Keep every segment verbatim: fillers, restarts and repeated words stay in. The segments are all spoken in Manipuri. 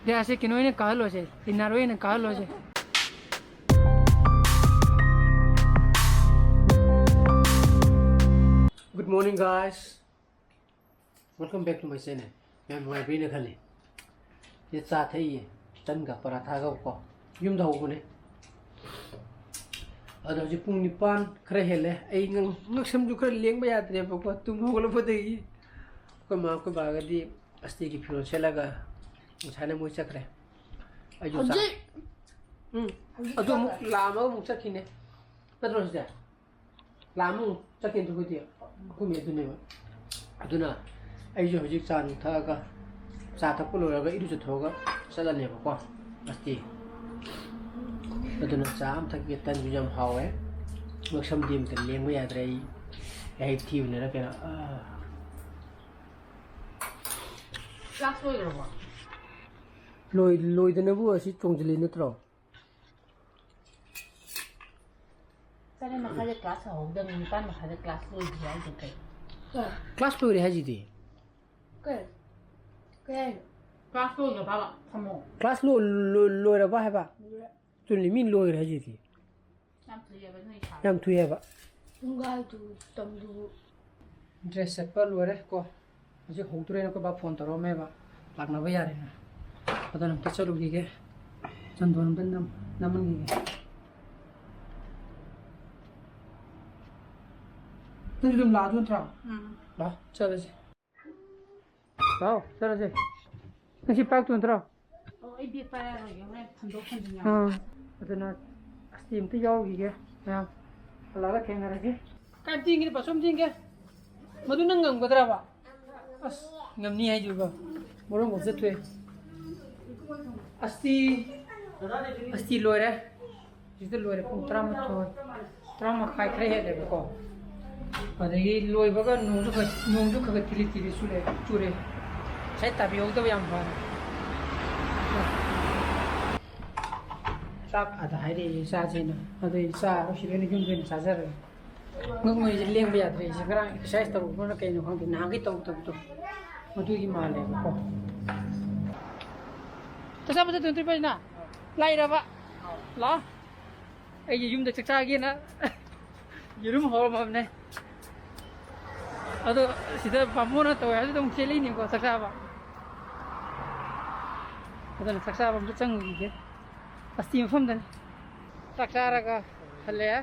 ꯁꯦ, ꯑꯁꯤ ꯀꯩꯅꯣ ꯑꯣꯏꯅ ꯀꯥꯍꯜꯂꯣꯁꯦ, ꯏꯟꯅꯔ ꯑꯣꯏꯅ ꯀꯥꯍꯜꯂꯣꯁꯦ꯫ Good morning, guys. Welcome back to my channel. ꯌꯥꯝ ꯅꯨꯡꯉꯥꯏꯕꯤꯅ ꯈꯜꯂꯤ꯫ ꯁꯤ ꯆꯥ ꯊꯛꯏꯌꯦ, ꯇꯟꯒ ꯄꯔꯥꯊꯥꯒ ꯀꯣ, ꯌꯨꯝꯗ ꯍꯧꯕꯅꯦ꯫ ꯑꯗꯣ ꯍꯧꯖꯤꯛ ꯄꯨꯡ ꯅꯤꯄꯥꯟ ꯈꯔ ꯍꯦꯜꯂꯦ꯫ ꯑꯩ ꯉꯛ-, ꯉꯛꯁꯝꯁꯨ ꯈꯔ ꯂꯦꯡꯕ ꯌꯥꯗ꯭ꯔꯦꯕꯀꯣ, ꯇꯨꯝ ꯍꯧꯒꯠꯂꯛꯄꯗꯒꯤ꯫ ꯑꯩꯈꯣꯏ ꯃꯥ ꯑꯩꯈꯣꯏ ꯕꯥꯒꯗꯤ ꯑꯁꯇꯤꯒꯤ ꯐꯤꯔꯣꯜ ꯁꯦꯠꯂꯒ ꯉꯁꯥꯏꯅ ꯃꯣꯏ ꯆꯠꯈ꯭ꯔꯦ꯫ ꯑꯩꯁꯨ ꯆꯥ-, ꯍꯧꯖꯤꯛ? ꯎꯝ꯫ ꯍꯧꯖꯤꯛ ꯑꯗꯨ ꯑꯃꯨꯛ ꯆꯠꯈ꯭ꯔꯦ꯫ ꯂꯥꯝꯃꯒ ꯑꯃꯨꯛ ꯆꯠꯈꯤꯅꯦ꯫ ꯅꯠꯇ꯭ꯔꯣ ꯁꯤꯁꯦ? ꯂꯥꯝꯃꯨ ꯆꯠꯀꯦꯅ ꯊꯣꯛꯄꯗꯤ ꯑꯩꯈꯣꯏ ꯃꯤ ꯑꯗꯨꯅꯦꯕ꯫ ꯑꯗꯨꯅ ꯑꯩꯁꯨ ꯍꯧꯖꯤꯛ ꯆꯥ ꯅꯨꯡ ꯊꯛꯑꯒ, ꯆꯥ ꯊꯛꯄ ꯂꯣꯏꯔꯒ ꯏꯔꯨꯖꯊꯣꯛꯑꯒ ꯆꯠꯂꯅꯦꯕꯀꯣ꯫ ꯑꯁꯇꯤ꯫ ꯑꯗꯨꯅ ꯆꯥ ꯑꯃ ꯊꯛꯀꯦ, ꯇꯟꯁꯨ ꯌꯥꯝ ꯍꯥꯎꯋꯦ꯫ ꯉꯛꯁꯝꯗꯤ ꯑꯝꯇ ꯂꯦꯡꯕ ꯌꯥꯗ꯭ꯔꯦ ꯑꯩ꯫ ꯌꯥꯍꯤꯞ ꯊꯤꯕꯅꯔ ꯀꯩꯅꯣ꯫ ꯑꯥ꯫ ꯀ꯭ꯂꯥꯁ ꯂꯣꯏꯈ꯭ꯔꯕꯣ? ꯂꯣꯏ-, ꯂꯣꯏꯗꯅꯕꯨ ꯑꯁꯤ ꯆꯣꯡꯁꯤꯜꯂꯤ ꯅꯠꯇ꯭ꯔꯣ? ꯇꯔꯦꯠ ꯃꯈꯥꯏꯗ ꯀ꯭ꯂꯥꯁ ꯍꯧꯍꯧꯗꯕꯅꯤ, ꯅꯤꯄꯥꯟ ꯃꯈꯥꯏꯗ ꯀ꯭ꯂꯥꯁ ꯂꯣꯏꯗ꯭ꯔꯤ ꯍꯥꯏꯁꯦ ꯀꯩ? ꯀ꯭ꯂꯥꯁ ꯂꯣꯏꯔꯦ ꯍꯥꯏꯁꯤꯗꯤ꯫ ꯀꯩ? ꯀꯩ ꯍꯥꯏꯅꯣ? ꯀ꯭ꯂꯥꯁ ꯂꯣꯏꯈ꯭ꯔꯕ? ꯊꯝꯃꯣ꯫ ꯀ꯭ꯂꯥꯁ ꯂꯣ-, ꯂꯣ-, ꯂꯣꯏꯔꯕ ꯍꯥꯏꯕ? ꯂꯣꯏꯔꯦ꯫ ꯆꯨꯝꯃꯤ, ꯃꯤ ꯂꯣꯏꯔꯦ ꯍꯥꯏꯁꯤꯗꯤ꯫ ꯌꯥꯝ ꯊꯨꯏ ꯍꯥꯏꯕ ꯅꯣꯏ ꯁꯥꯔ꯫ ꯌꯥꯝ ꯊꯨꯏ ꯍꯥꯏꯕ꯫ ꯄꯨꯡꯒꯥꯏꯗꯨ ꯇꯝꯗꯨꯕꯨ꯫ ꯗ꯭ꯔꯦꯁ ꯁꯦꯠꯄ ꯂꯣꯏꯔꯦ ꯀꯣ꯫ ꯍꯧꯖꯤꯛ ꯍꯧꯗꯣꯔꯦꯅ ꯑꯩꯈꯣꯏ ꯕꯥ ꯐꯣꯟ ꯇꯧꯔꯛꯑꯝꯃꯦꯕ, ꯂꯥꯛꯅꯕ ꯌꯥꯔꯦꯅ꯫ ꯑꯗꯨꯅ ꯑꯝꯇ ꯆꯠꯂꯨꯈꯤꯒꯦ, ꯆꯟꯗꯣꯟ ꯑꯝꯇ ꯅꯝ-, ꯅꯝꯍꯟꯈꯤꯒꯦ꯫ ꯅꯪꯁꯨ ꯑꯗꯨꯝ ꯂꯥꯛꯑꯗꯣꯏ ꯅꯠꯇ꯭ꯔꯣ? ꯎꯝ꯫ ꯂꯥꯛꯑꯣ, ꯆꯠꯂꯁꯤ꯫ ꯂꯥꯛꯑꯣ, ꯆꯠꯂꯁꯤ꯫ ꯅꯪ ꯁꯤ ꯄꯥꯛꯇꯣꯏ ꯅꯠꯇ꯭ꯔꯣ? ꯑꯣ, ꯑꯩ ꯕꯦꯒ ꯄꯥꯏꯔꯔꯣꯏꯒꯦ, ꯍꯣꯔꯦꯟ ꯊꯝꯗꯣꯛ ꯊꯝꯖꯤꯟ ꯌꯥꯝ ꯑꯥ꯫ ꯑꯗꯨꯅ ꯑꯁꯇꯤ ꯑꯝꯇ ꯌꯥꯎꯈꯤꯒꯦ ꯃꯌꯥꯝ꯫ ꯍꯜꯂꯛꯑꯒ ꯊꯦꯡꯅꯔꯁꯤ꯫ ꯀꯥꯏ ꯇꯤꯡꯒꯦ? ꯂꯨꯄꯥ ꯆꯍꯨꯝ ꯇꯤꯡꯒꯦ꯫ ꯃꯗꯨ ꯅꯪ ꯉꯝꯒꯗ꯭ꯔꯕ? ꯑꯁ, ꯉꯝꯅꯤ ꯍꯥꯏꯗꯨꯕ꯫ ꯃꯔꯣꯟ ꯃꯨꯛ ꯆꯠꯊꯣꯛꯑꯦ꯫ ꯑꯁꯇꯤ, ꯑꯁꯇꯤ ꯂꯣꯏꯔꯦ꯫ ꯍꯧꯖꯤꯛꯇ ꯂꯣꯏꯔꯦ꯫ ꯄꯨꯡ ꯇꯔꯥꯃꯥꯊꯣꯏ, ꯇꯔꯥ ꯃꯈꯥꯏ ꯈꯔ ꯍꯦꯜꯂꯦꯕꯀꯣ꯫ ꯑꯗꯒꯤ ꯂꯣꯏꯕꯒ ꯅꯣꯡꯁꯨ ꯈꯔ, ꯅꯣꯡꯁꯨ ꯈꯔ ꯈꯔ ꯊꯤꯂꯤ ꯊꯤꯂꯤ ꯆꯨꯔꯦ, ꯆꯨꯔꯦ꯫ ꯉꯁꯥꯏ ꯇꯥꯕꯤꯍꯧꯗꯕ ꯌꯥꯝ ꯐꯔꯦ꯫ ꯆꯥꯛ ꯑꯗ ꯍꯥꯏꯔꯛꯑꯦ ꯆꯥꯁꯦꯅ꯫ ꯑꯗꯩ ꯆꯥꯔꯣꯏ, ꯁꯤꯗ ꯑꯣꯏꯅ ꯌꯨꯝꯗ ꯑꯣꯏꯅ ꯆꯥꯖꯔꯒꯦ꯫ ꯉꯛ ꯃꯣꯏꯁꯦ ꯂꯦꯡꯕ ꯌꯥꯗ꯭ꯔꯦ꯫ ꯑꯩꯁꯦ ꯉꯔꯥꯡ ꯑꯦꯛꯁꯔꯁꯥꯏꯁ ꯇꯧꯔꯨꯕꯅ ꯀꯩꯅꯣ ꯈꯪꯗꯦ, ꯅꯍꯥꯟꯈꯩ ꯇꯧꯗꯕꯗꯣ ꯃꯗꯨꯒꯤ ꯃꯥꯜꯂꯦꯕꯀꯣ꯫ ꯆꯥꯛ ꯆꯥꯕ ꯆꯠꯇꯣꯏ ꯅꯠꯇ꯭ꯔꯣ ꯏꯕꯥꯅꯤꯅ? ꯂꯥꯛꯏꯔꯕ? ꯂꯥꯛꯑꯣ꯫ ꯑꯩꯒꯤ ꯌꯨꯝꯗ ꯆꯥꯛ ꯆꯥꯒꯦꯅ ꯌꯦꯔꯨꯝ ꯍꯧꯔꯝꯃꯕꯅꯦ꯫ ꯑꯗꯣ ꯁꯤꯗ ꯕꯥꯃꯣꯟꯅ ꯇꯧꯋꯦ ꯍꯥꯏꯕꯗꯨꯗ ꯑꯃꯨꯛ ꯆꯦꯜꯂꯛꯏꯅꯤꯀꯣ ꯆꯥꯛ ꯆꯥꯕ꯫ ꯑꯗꯨꯅ ꯆꯥꯛ ꯆꯥꯕ ꯑꯝꯇ ꯆꯪꯉꯨꯈꯤꯒꯦ꯫ ꯑꯁꯇꯤ ꯃꯐꯝꯗꯅꯤ꯫ ꯆꯥꯛ ꯆꯥꯔꯒ ꯍꯜꯂꯛꯑꯦ꯫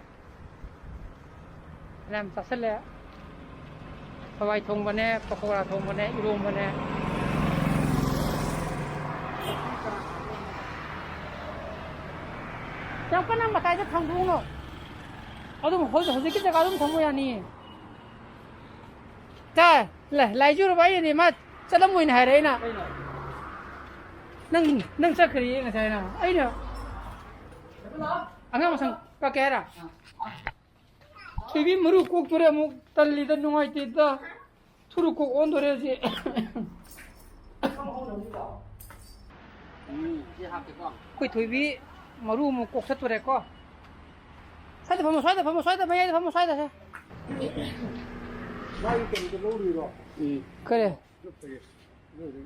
ꯐꯅꯌꯥꯝ ꯆꯥꯁꯤꯜꯂꯦ꯫ ꯍꯋꯥꯏ ꯊꯣꯡꯕꯅꯦ, ꯄꯀꯧꯔꯥ ꯊꯣꯡꯕꯅꯦ, ꯏꯔꯣꯝꯕꯅꯦ꯫ ꯌꯥꯝ ꯀꯟꯅ ꯃꯇꯥꯏꯗ ꯊꯥꯡꯗꯣꯛꯎꯅꯣ꯫ ꯑꯗꯨꯝ ꯍꯧꯖꯤꯛ, ꯍꯧꯖꯤꯛꯀꯤ ꯖꯒꯥ ꯑꯗꯨꯝ ꯊꯝꯃꯨ ꯌꯥꯅꯤꯌꯦ꯫ ꯇꯥꯏ꯫ ꯂꯥꯏ-, ꯂꯥꯏꯖꯨꯔꯕ ꯑꯩꯅꯗꯤ ꯃꯥ ꯆꯠꯂꯝꯃꯣꯏꯅ ꯍꯥꯏꯔꯦ ꯑꯩꯅ꯫ ꯅꯪ, ꯅꯪ ꯆꯠꯈ꯭ꯔꯦꯌꯦ ꯉꯁꯥꯏꯅ꯫ ꯑꯩꯅ ꯑꯉꯥꯡ ꯃꯁꯝ ꯀꯛꯀꯦ ꯍꯥꯏꯔ? ꯊꯣꯏꯕꯤ ꯃꯔꯨ ꯀꯣꯛꯇꯣꯔꯦ ꯑꯃꯨꯛ꯫ ꯇꯜꯂꯤꯗ, ꯅꯨꯡꯉꯥꯏꯇꯦꯗ꯫ ꯊꯨꯔꯨ ꯀꯣꯛ ꯑꯣꯟꯗꯣꯔꯦ ꯍꯧꯖꯤꯛ꯫ ꯎꯝ, ꯁꯤ ꯍꯥꯞꯀꯦꯀꯣ꯫ ꯑꯩꯈꯣꯏ ꯊꯣꯏꯕꯤ ꯃꯔꯨ ꯑꯃꯨꯛ ꯀꯣꯛ ꯆꯠꯇꯣꯔꯦꯀꯣ꯫ ꯁ꯭ꯋꯥꯏꯗ ꯐꯝꯃꯣ, ꯁ꯭ꯋꯥꯏꯗ ꯐꯝꯃꯣ, ꯁ꯭ꯋꯥꯏꯗ, ꯃꯌꯥꯏꯗ ꯐꯝꯃꯣ, ꯁ꯭ꯋꯥꯏꯗ ꯁꯦ꯫ ꯃꯥꯒꯤ ꯀꯩꯅꯣꯗꯣ ꯂꯧꯔꯨꯏꯔꯣ? ꯎꯝ꯫ ꯀꯔꯤ?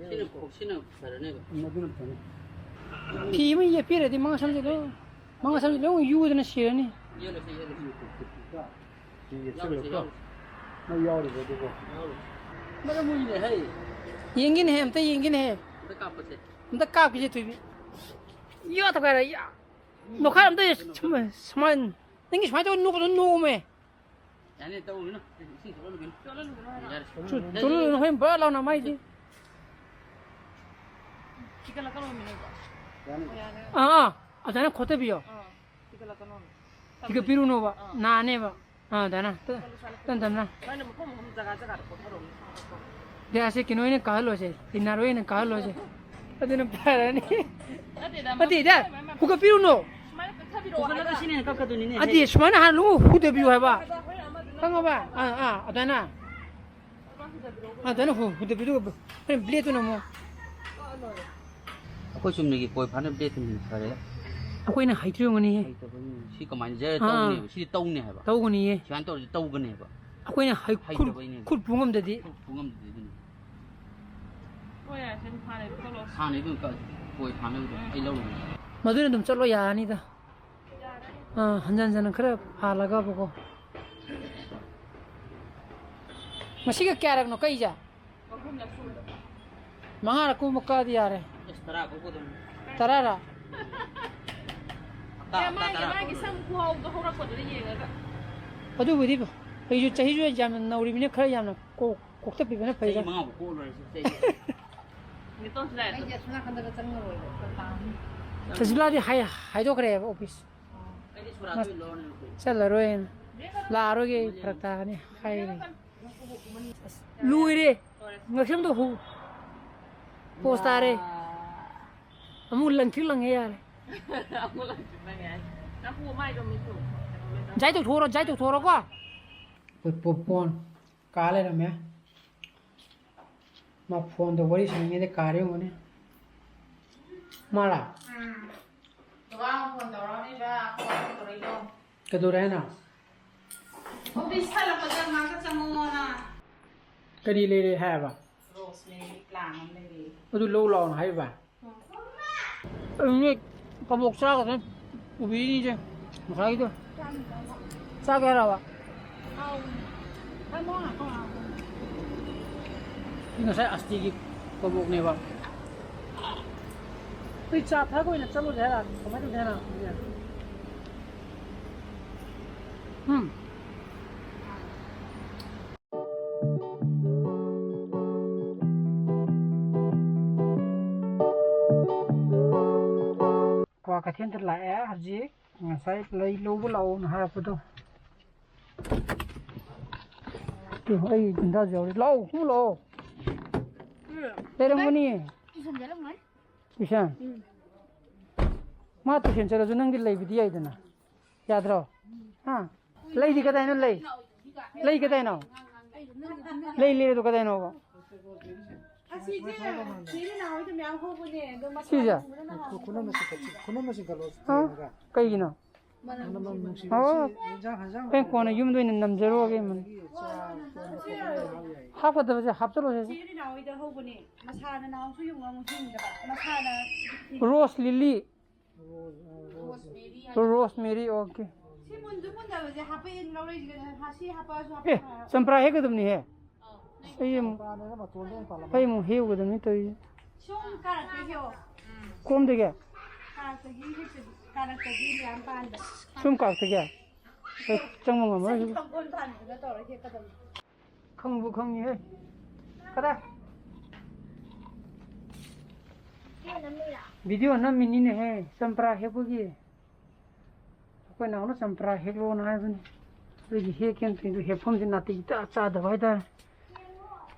ꯁꯤꯅ ꯐ-, ꯁꯤꯅ ꯐꯔꯅꯦꯕ꯫ ꯎꯝ, ꯑꯗꯨꯅ ꯐꯅꯤ꯫ ꯐꯤ ꯑꯃ ꯌꯦꯠꯄꯤꯔꯗꯤ ꯃꯉꯛ ꯁꯝꯁꯦ ꯂꯣꯏ, ꯃꯉꯛ ꯁꯝꯁꯦ ꯂꯣꯏ ꯌꯨꯗꯅ ꯁꯤꯔꯅꯤ꯫ ꯌꯦꯠꯂꯁꯤ, ꯌꯦꯠꯂꯁꯤ꯫ ꯐꯤ ꯌꯦꯠꯁꯤꯜꯂꯨꯀꯣ꯫ ꯌꯥꯎꯔꯤꯁꯦ, ꯌꯥꯎꯔꯤꯁꯦ꯫ ꯅꯪ ꯌꯥꯎꯔꯤꯕꯣ ꯑꯗꯨꯕꯣ? ꯌꯥꯎꯔꯤꯁꯦ꯫ ꯃꯔꯝ ꯃꯣꯏꯅꯦ, ꯍꯩ꯫ ꯌꯦꯡꯒꯤꯅꯦꯍꯦ, ꯑꯝꯇ ꯌꯦꯡꯒꯤꯅꯦꯍꯦ꯫ ꯑꯝꯇ ꯀꯥꯞꯄꯁꯦ꯫ ꯑꯝꯇ ꯀꯥꯞꯈꯤꯁꯦ, ꯊꯣꯏꯕꯤ꯫ ꯌꯥ, ꯇꯧꯈꯥꯏꯔꯦ, ꯌꯥ꯫ ꯅꯣꯛꯈꯥꯏ ꯑꯝꯇ ꯁꯨꯃꯥꯏ-, ꯁꯨꯃꯥꯏ-, ꯅꯪꯒꯤ ꯁꯨꯃꯥꯏꯅ ꯇꯧꯔ ꯅꯣꯛꯄꯗꯣ ꯅꯣꯛꯑꯣꯃꯦ꯫ ꯌꯥꯅꯤ, ꯇꯧꯔꯨꯒꯤꯅꯨ꯫ ꯏꯁꯤꯡ ꯆꯣꯠꯍꯜꯂꯨꯒꯤꯅꯨ꯫ ꯌꯥꯔꯦ꯫ ꯆꯨ-, ꯆꯨꯔꯨ ꯍꯣꯔꯦꯟ ꯕꯔ ꯂꯥꯎꯅ ꯃꯥꯏꯗꯤ꯫ ꯊꯤꯒꯠꯂꯛꯀꯅꯣꯃꯤ ꯅꯣꯏꯕꯣ꯫ ꯌꯥꯅꯤ꯫ ꯑꯣ, ꯌꯥꯔꯦ꯫ ꯑꯥ, ꯑꯥ, ꯑꯗꯨꯃꯥꯏꯅ ꯈꯣꯠꯇꯕꯤꯌꯣ꯫ ꯑꯥ, ꯊꯤꯒꯠꯂꯛꯀꯅꯣꯃꯤ꯫ ꯊꯤꯒꯠꯄꯤꯔꯨꯅꯣꯕ, ꯑꯥ꯫ ꯅꯥꯅꯦꯕ꯫ ꯑꯥ, ꯑꯗꯨꯃꯥꯏꯅ꯫ ꯇꯞ-, ꯇꯞꯅ, ꯇꯞꯅ꯫ ꯅꯣꯏꯅ ꯃꯐꯝ ꯃꯐꯝ ꯖꯒꯥ ꯖꯒꯥꯗ ꯀꯣꯠꯊꯔꯛꯑꯣ꯫ ꯗꯦ, ꯑꯁꯤ ꯀꯩꯅꯣ ꯑꯣꯏꯅ ꯀꯥꯍꯜꯂꯣꯁꯦ, ꯇꯤꯟꯅꯔꯣꯏ ꯑꯣꯏꯅ ꯀꯥꯍꯜꯂꯣꯁꯦ꯫ ꯑꯗꯨꯅ ꯐꯔꯅꯤ꯫ ꯅꯠꯇꯦꯗ, ꯅꯠꯇꯦꯗ, ꯃꯥꯏ, ꯃꯥꯏ, ꯃꯥꯏ꯫ ꯍꯨꯒꯠꯄꯤꯔꯨꯅꯣ꯫ ꯁꯨꯃꯥꯏꯅ ꯀꯛꯊꯕꯤꯔꯛꯑꯣ ꯍꯨꯒꯠꯂꯒ ꯍꯥꯏꯕ꯫ ꯁꯤꯅ ꯍꯦꯟꯅ ꯀꯛꯀꯗꯣꯏꯅꯤꯅꯦ꯫ ꯅꯠꯇꯦ, ꯁꯨꯃꯥꯏꯅ ꯍꯥꯟꯅ ꯂꯨ ꯍꯨꯗꯕꯤꯌꯨ ꯍꯥꯏꯕ꯫ ꯍꯣꯔꯦꯟ ꯑꯃꯗꯨꯅ ꯈꯪꯉꯕ? ꯑꯥ, ꯑꯥ, ꯑꯗꯨꯃꯥꯏꯅ꯫ ꯑꯗꯨꯃꯥꯏꯅ ꯍꯨ-, ꯍꯨꯗꯕꯤꯗꯨꯒ ꯍꯣꯔꯦꯟ ꯕ꯭ꯂꯦꯗꯇꯨꯅ ꯑꯃꯨꯛ꯫ ꯑꯩꯈꯣꯏ ꯆꯨꯝꯅꯒꯤ ꯀꯣꯏ ꯐꯥꯅꯕ ꯕ꯭ꯂꯦꯗꯇꯨꯅ ꯍꯦꯟꯅ ꯐꯔꯦ꯫ ꯑꯩꯈꯣꯏꯅ ꯍꯩꯇ꯭ꯔꯤꯕꯅꯤꯍꯦ꯫ ꯍꯩꯇꯕꯩꯅꯤ꯫ ꯁꯤ ꯀꯃꯥꯏꯅ ꯖꯔ ꯑꯥ꯫ ꯇꯧꯅꯦꯕ? ꯁꯤꯗꯤ ꯇꯧꯅꯦ ꯍꯥꯏꯕ꯫ ꯇꯧꯒꯅꯤꯌꯦ꯫ ꯁꯨꯃꯥꯏꯅ ꯇꯧꯔꯗꯤ ꯇꯧꯒꯅꯦꯕ꯫ ꯑꯩꯈꯣꯏꯅ ꯍꯩ-, ꯈꯨꯠ-, ꯍꯩꯇꯕꯩꯅꯦꯕ꯫ ꯈꯨꯠ ꯄꯨ ꯉꯝꯗꯗꯤ꯫ ꯈꯨꯠ ꯄꯨ ꯉꯝꯗꯗꯤ ꯑꯗꯨꯅꯤ꯫ ꯍꯣꯏ, ꯌꯥꯔꯦ, ꯁꯦ, ꯑꯗꯨꯝ ꯐꯥꯔꯦ, ꯀꯛꯂꯛꯑꯣ꯫ ꯍꯥꯟꯅꯩꯗꯨ ꯑꯗꯨꯝ ꯀꯛꯑꯁꯤ꯫ ꯍꯣꯏ, ꯐꯥꯅꯕꯗꯣ ꯑꯩ ꯂꯧꯔꯨꯒꯦ꯫ ꯃꯗꯨꯅ ꯑꯗꯨꯝ ꯆꯠꯂꯣ, ꯌꯥꯔꯅꯤꯗ꯫ ꯑꯥ, ꯍꯟꯖꯟ ꯍꯟꯖꯟꯅ ꯈꯔ ꯍꯥꯜꯂꯒꯕꯀꯣ꯫ ꯉꯁꯤꯒ ꯀꯌꯥꯔꯛꯅꯣ ꯀꯛꯏꯁꯦ? ꯑꯍꯨꯝꯂꯛ ꯁꯨꯕꯗꯣ꯫ ꯃꯉꯥꯔꯛ ꯀꯨꯝꯕ ꯀꯛꯑꯗꯤ ꯌꯥꯔꯦ꯫ ꯑꯁ, ꯇꯔꯥ ꯀꯛꯄ ꯑꯗꯨꯝ꯫ ꯇꯔꯥꯔꯥ? ꯍꯞꯇꯥ, ꯑꯦ, ꯍꯞꯇꯥ ꯃꯥꯒꯤ, ꯇꯔꯥ꯫ ꯃꯥꯒꯤ ꯁꯝ ꯈꯨꯍꯥꯎꯗꯣ ꯍꯧꯔꯛꯄꯗꯨꯗ ꯌꯦꯡꯉꯒ꯫ ꯑꯗꯨꯕꯨꯗꯤ ꯑꯩꯁꯨ ꯆꯍꯤꯁꯨ ꯌꯥꯝꯅ ꯅꯧꯔꯤꯕꯅꯤꯅ ꯈꯔ ꯌꯥꯝꯅ ꯀꯣꯛ ꯀꯣꯛꯇ ꯄꯤꯕꯅ ꯐꯩꯗ꯫ ꯆꯍꯤ ꯃꯉꯥꯃꯨꯛ ꯀꯣꯛꯑ ꯂꯣꯏꯔꯦ ꯁꯤ ꯆꯍꯤ꯫ ꯅꯦꯇꯣꯟꯁꯨ ꯂꯥꯛꯑꯦ꯫ ꯑꯩꯗꯤ ꯑꯁꯣꯝ ꯅꯥꯀꯟꯗꯒ ꯆꯪꯉꯔꯣꯏꯕ, ꯐꯔꯛ ꯇꯥꯅꯤ꯫ ꯁꯖꯤꯂꯥꯗꯤ ꯍꯥꯏ-, ꯍꯥꯏꯗꯣꯛꯈ꯭ꯔꯦꯕ ꯑꯣꯐꯤꯁ꯫ ꯑꯩꯗꯤ ꯁꯣꯔꯥꯠꯇ ꯑꯣꯏꯅ ꯂꯧꯔꯅꯤ ꯑꯩꯈꯣꯏ꯫ ꯆꯠꯂꯔꯣꯏꯅ꯫ ꯂꯥꯛꯑꯔꯣꯏꯒꯦ, ꯐꯔꯛ ꯇꯥꯒꯅꯤ ꯍꯥꯏꯔꯦ꯫ ꯑꯁ, ꯂꯣꯏꯔꯦ꯫ ꯉꯛꯁꯝꯗꯣ ꯍꯨ-, ꯄꯣꯁ ꯇꯥꯔꯦ꯫ ꯑꯃꯨꯛ ꯂꯪꯊ꯭ꯔꯤꯛ ꯂꯪꯉꯦ ꯌꯥꯔꯦ꯫ ꯑꯃꯨꯛ ꯂꯪꯊ꯭ꯔꯤꯛ ꯂꯪꯉꯦ ꯍꯥꯏ꯫ ꯅꯪ ꯄꯨ ꯃꯥꯏꯗꯣ ꯃꯤꯠꯇꯨ꯫ ꯖꯥꯏ ꯇꯧꯊꯣꯛꯑꯣꯔꯣ, ꯖꯥꯏ ꯇꯧꯊꯣꯛꯑꯣꯔꯣꯀꯣ꯫ ꯑꯩꯈꯣꯏ ꯄꯣꯞꯀꯣꯔꯟ ꯀꯥ ꯂꯩꯔꯝꯃꯦ꯫ ꯃꯥ ꯐꯣꯟꯗ ꯋꯥꯔꯤ ꯁꯥꯟꯅꯉꯩꯗ ꯀꯥꯔꯦ ꯌꯦꯡꯉꯨꯅꯦ꯫ ꯃꯥꯔꯥ? ꯎꯝ꯫ ꯕꯕꯥ ꯑꯃ ꯐꯣꯟ ꯇꯧꯔꯛꯑꯝꯃꯤꯕ, ꯐꯣꯟ ꯇꯧꯔꯛꯏꯗꯣ꯫ ꯀꯩꯗꯧꯔꯦ ꯍꯥꯏꯅꯣ? ꯑꯣꯐꯤꯁ ꯍꯜꯂꯛꯄꯗ ꯉꯥꯛꯇ ꯆꯪꯉꯛꯑꯣꯅ꯫ ꯀꯔꯤ ꯂꯩꯔꯦ ꯍꯥꯏꯕ? ꯔꯣꯁꯃꯦꯔꯤ ꯄ꯭ꯂꯥꯟ ꯑꯃ ꯂꯩꯔꯦ꯫ ꯑꯗꯨ ꯂꯧ ꯂꯥꯛꯑꯣꯅ ꯍꯥꯏꯕ? ꯑꯗꯨꯅꯦ ꯀꯕꯣꯛ ꯆꯥꯒꯗ꯭ꯔꯥ ꯄꯨꯕꯤꯔꯤꯁꯦ ꯉꯁꯥꯏꯒꯤꯗꯣ꯫ ꯆꯥꯒꯦ ꯍꯥꯏꯔꯕ? ꯁꯤ ꯉꯁꯥꯏ ꯑꯁꯇꯤꯒꯤ ꯀꯕꯣꯛꯅꯦꯕ꯫ ꯑꯩ ꯆꯥ ꯊꯛꯄ ꯑꯣꯏꯅ ꯆꯠꯂꯨꯁꯦ ꯍꯥꯏꯔ ꯀꯃꯥꯏꯅ ꯇꯧꯁꯦ ꯍꯥꯏꯅꯣ? ꯎꯝ꯫ ꯀ꯭ꯋꯥꯀꯩꯊꯦꯜꯗ ꯂꯥꯛꯑꯦ ꯍꯧꯖꯤꯛ꯫ ꯉꯁꯥꯏ ꯂꯩ ꯂꯧꯕ ꯂꯥꯛꯑꯣꯅ ꯍꯥꯏꯔꯛꯄꯗꯣ꯫ ꯇꯨ, ꯑꯩ ꯒꯨꯟꯗꯥꯁꯨ ꯌꯥꯎꯔꯤ꯫ ꯂꯥꯛꯑꯣ, ꯀꯨꯝꯃ ꯂꯥꯛꯑꯣ꯫ ꯂꯩꯔꯝꯒꯅꯤ꯫ ꯏꯁꯟ ꯆꯠꯂꯝꯒꯅꯤ꯫ ꯏꯁꯟ? ꯎꯝ꯫ ꯃꯥ ꯇꯨꯏꯁꯟ ꯆꯠꯂꯁꯨ ꯅꯪꯗꯤ ꯂꯩꯕꯗꯤ ꯌꯥꯏꯗꯅ꯫ ꯌꯥꯗ꯭ꯔꯣ? ꯍꯥ? ꯂꯩꯗꯤ ꯀꯗꯥꯏꯅꯣ ꯂꯩ? ꯂꯩ ꯀꯗꯥꯏꯅꯣ? ꯂꯩ ꯂꯩꯔꯗꯣ ꯀꯗꯥꯏꯅꯣꯕ? ꯑꯁꯤꯁꯦ ꯆꯦ ꯔꯤꯅꯥ ꯍꯣꯏꯗ ꯃꯌꯥꯝ ꯍꯧꯕꯅꯦ꯫ ꯑꯗꯣ ꯃꯁꯥ ꯁꯤꯁꯦ? ꯄꯨꯕꯅ ꯅꯍꯥꯟ ꯈꯨ-, ꯈꯨꯅꯝ ꯑꯁꯤ ꯀꯠꯁꯤ-, ꯈꯨꯅꯝ ꯑꯁꯤ ꯀꯠꯂꯣ ꯍꯥ? ꯌꯦꯡꯉꯒ꯫ ꯀꯩꯒꯤꯅꯣ? ꯃꯅꯝ ꯅꯨꯡꯁꯤꯕ꯫ ꯑꯣ꯫ ꯁꯤ ꯌꯦꯟꯖꯥꯡ ꯍꯟꯖꯥꯡ ꯑꯩꯈꯣꯏ ꯀꯣꯟꯅ ꯌꯨꯝꯗ ꯑꯣꯏꯅ ꯅꯝꯖꯔꯨꯔꯒꯦ, ꯏꯃꯥ꯫ ꯑꯗꯒꯤ ꯆꯥ ꯀꯣꯟꯕ ꯈꯣꯠꯄ ꯂꯣꯏ ꯍꯥꯞ ꯌꯥꯏ꯫ ꯍꯥꯞꯀꯗꯕꯁꯦ ꯍꯥꯞꯆꯜꯂꯣꯁꯦ꯫ ꯆꯦ ꯔꯤꯅꯥ ꯍꯣꯏꯗ ꯍꯧꯕꯅꯦ꯫ ꯃꯁꯥꯅ ꯅꯍꯥꯟꯁꯨ ꯌꯨꯡ ꯑꯃꯨꯛ ꯌꯨꯡꯗꯕ꯫ ꯃꯁꯥꯅ ꯔꯣꯁ ꯂꯤꯂꯤ꯫ ꯔꯣꯁ, ꯑ, ꯔꯣꯁ꯫ ꯔꯣꯁ ꯃꯦꯔꯤ, ꯑꯣꯀꯦ꯫ ꯁꯤ ꯃꯨꯟꯁꯨ ꯃꯨꯟꯗꯕꯁꯦ ꯍꯥꯞꯄꯛꯑꯦꯅ ꯂꯧꯔꯛꯏꯁꯦ ꯀꯩꯅꯣ? ꯁꯤ ꯍꯥꯞꯄꯛꯑꯁꯨ ꯑꯦ, ꯍꯥꯞꯄꯛꯑꯣ ꯍꯥꯏꯔ꯫ ꯆꯝꯄ꯭ꯔꯥ ꯍꯦꯛꯀꯗꯕꯅꯤꯍꯦ꯫ ꯑꯩ ꯑꯃꯨꯛ, ꯆꯝꯄ꯭ꯔꯥꯅꯦꯅ ꯃꯇꯣꯟꯗ ꯑꯣꯏꯅ ꯄꯥꯜꯂꯝꯃꯦ꯫ ꯑꯩ ꯑꯃꯨꯛ ꯍꯦꯛꯎꯒꯗꯕꯅꯤ ꯇꯧꯔꯤꯁꯦ꯫ ꯁꯣꯝ ꯀꯥꯔꯛꯇꯒꯤ ꯍꯦꯛꯑꯣ꯫ ꯀꯣꯝꯗꯒꯤ? ꯀꯥꯔꯛꯇꯒꯤ ꯍꯦꯛꯇꯗꯤ, ꯀꯥꯔꯛꯇꯗꯤ ꯃꯌꯥꯝ ꯄꯥꯟꯕ꯫ ꯁꯣꯝ ꯀꯥꯔꯛꯇꯒꯤ? ꯑꯩ ꯆꯪꯕ ꯉꯝꯃꯔꯣꯏ ꯁꯤꯗꯤ꯫ ꯊꯥꯡꯒꯣꯜ ꯄꯥꯟꯕꯗꯨꯅ ꯇꯧꯔ ꯍꯦꯛꯀꯗꯕꯅꯤ꯫ ꯈꯪꯕꯨ ꯈꯪꯉꯤꯍꯦ꯫ ꯀꯗꯥꯏ? ꯚꯤꯗꯤꯑꯣ ꯅꯝꯃꯤꯅꯤꯅꯦꯍꯦ, ꯆꯝꯄ꯭ꯔꯥ ꯍꯦꯛꯄꯒꯤ꯫ ꯑꯩꯈꯣꯏ ꯅꯥꯎꯅ ꯆꯝꯄ꯭ꯔꯥ ꯍꯦꯛꯂꯣꯅ ꯍꯥꯏꯕꯅꯤ꯫ ꯑꯗꯨꯒꯤ ꯍꯦꯛꯀꯦꯅ ꯇꯧꯔꯤꯗꯣ ꯍꯦꯛꯐꯝꯁꯦ ꯅꯥꯇꯩ ꯏꯆꯥ ꯆꯥꯗꯕ ꯍꯥꯏꯇꯥꯔꯦ꯫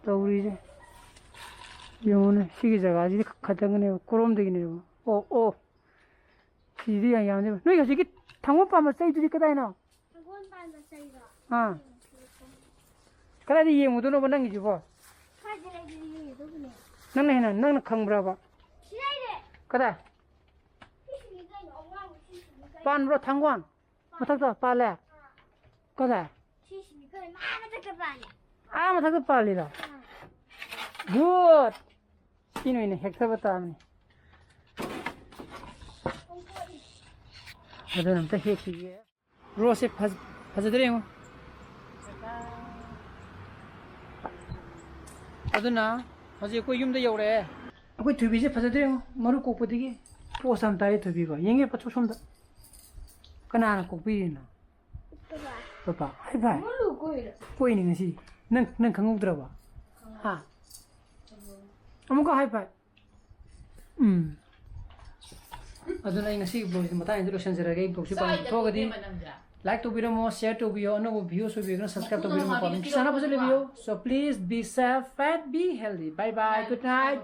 ꯇꯧꯔꯤꯁꯦ꯫ ꯌꯦꯡꯉꯨꯅꯦ, ꯁꯤꯒꯤ ꯖꯒꯥꯁꯤꯗꯤ ꯈꯛꯇꯪꯅꯦꯕ, ꯀꯣꯔꯣꯝꯗꯒꯤꯅꯦꯕ꯫ ꯑꯣ, ꯑꯣ꯫ ꯁꯤꯗꯤ ꯌꯥꯝ ꯌꯥꯝꯗꯦꯕ꯫ ꯅꯣꯏ ꯍꯧꯖꯤꯛꯀꯤ ꯊꯥꯡꯒꯣꯜ ꯄꯥꯟꯕ ꯆꯩꯗꯨꯗꯤ ꯀꯗꯥꯏꯅꯣ? ꯊꯥꯡꯒꯣꯜ ꯄꯥꯟꯕ ꯆꯩꯔꯣ? ꯑꯥ꯫ ꯀꯗꯥꯏꯗ ꯌꯦꯡꯉꯨꯗꯣꯏꯅꯣꯕ ꯅꯪꯒꯤꯁꯤꯕꯣ? ꯁ꯭ꯋꯥꯏꯗ ꯂꯩꯕꯗꯤ ꯌꯦꯡꯉꯨꯗꯧꯕꯅꯦ꯫ ꯅꯪꯅ ꯍꯦꯟꯅ, ꯅꯪꯅ ꯈꯪꯕ꯭ꯔꯕ? ꯁꯤ ꯂꯩꯔꯦ꯫ ꯀꯗꯥꯏ? ꯁꯤꯁꯤꯅꯤ ꯀꯩꯅꯣ, ꯑꯉꯥꯡꯕ ꯁꯤꯁꯤꯅꯤ ꯀꯩꯅꯣ꯫ ꯄꯥꯟꯕ꯭ꯔꯣ ꯊꯥꯡꯒꯣꯜ? ꯃꯊꯛꯇ ꯄꯥꯜꯂꯦ? ꯀꯗꯥꯏ? ꯁꯤꯁꯤꯅꯤ ꯀꯩꯅꯣ, ꯑꯥ ꯃꯊꯛꯇ ꯄꯥꯜꯂꯦ꯫ ꯑꯥ ꯃꯊꯛꯇ ꯄꯥꯜꯂꯤꯔꯣ? ꯑꯥ꯫ Good! ꯁꯤꯅ ꯑꯣꯏꯅ ꯍꯦꯛꯊꯕ ꯇꯥꯕꯅꯤ꯫ ꯑꯗꯨꯅ ꯑꯝꯇ ꯍꯦꯛꯈꯤꯒꯦ꯫ ꯔꯣꯁꯁꯦ ꯐꯖ-, ꯐꯖꯗ꯭ꯔꯦ ꯌꯦꯡꯉꯣ꯫ ꯑꯗꯨꯅ ꯍꯧꯖꯤꯛ ꯑꯩꯈꯣꯏ ꯌꯨꯝꯗ ꯌꯧꯔꯛꯑꯦ꯫ ꯑꯩꯈꯣꯏ ꯊꯣꯏꯕꯤꯁꯦ ꯐꯖꯗ꯭ꯔꯦ ꯌꯦꯡꯉꯣ, ꯃꯔꯨ ꯀꯣꯛꯄꯗꯒꯤ꯫ ꯄꯣꯁ ꯌꯥꯝ ꯇꯥꯔꯦ ꯊꯣꯏꯕꯤꯀꯣ꯫ ꯌꯦꯡꯒꯦ ꯄꯥꯊꯣꯛ ꯁꯣꯝꯗ꯫ ꯀꯅꯥꯅ ꯀꯣꯛꯄꯤꯔꯤꯅꯣ? ꯄꯄꯥ꯫ ꯄꯄꯥ, ꯍꯥꯏ ꯐꯥꯏ꯫ ꯃꯔꯨ ꯀꯣꯛꯏꯔꯣ? ꯀꯣꯛꯏꯅꯦ ꯉꯁꯤ꯫ ꯅꯪ, ꯅꯪ ꯈꯪꯍꯧꯗ꯭ꯔꯕ? ꯍꯥ? ꯑꯃꯨꯛꯀ ꯍꯥꯏ ꯐꯥꯏ꯫ ꯎꯝ꯫ ꯑꯗꯨꯅ ꯑꯩ ꯉꯁꯤꯒꯤ vlogꯁꯤ ꯃꯇꯥꯡ ꯑꯁꯤꯗ ꯂꯣꯏꯁꯤꯟꯖꯔꯒꯦ꯫ ꯑꯩ vlogꯁꯤ ꯄꯥꯝꯕꯤꯕ ꯊꯣꯛꯑꯒꯗꯤ ꯁ꯭ꯋꯥꯏꯗ ꯏꯕꯦꯝꯃ ꯅꯪꯁꯦ꯫ Like ꯇꯧꯕꯤꯔꯝꯃꯣ, share ꯇꯧꯕꯤꯌꯣ, ꯑꯅꯧꯕ viewers ꯑꯣꯏꯕꯤꯔꯒꯅ subscribe ꯅꯈꯨꯠꯅ ꯇꯧꯕꯤꯔꯝꯃꯣꯀꯣ꯫ ꯃꯥꯕꯤꯗ ꯅꯨꯡꯁꯤꯆꯥꯟꯅ ꯐꯖꯅ ꯊꯤꯜꯂꯝꯃꯣ꯫ ꯂꯩꯕꯤꯌꯨ꯫ So please be safe and be healthy. Bye bye. Good night.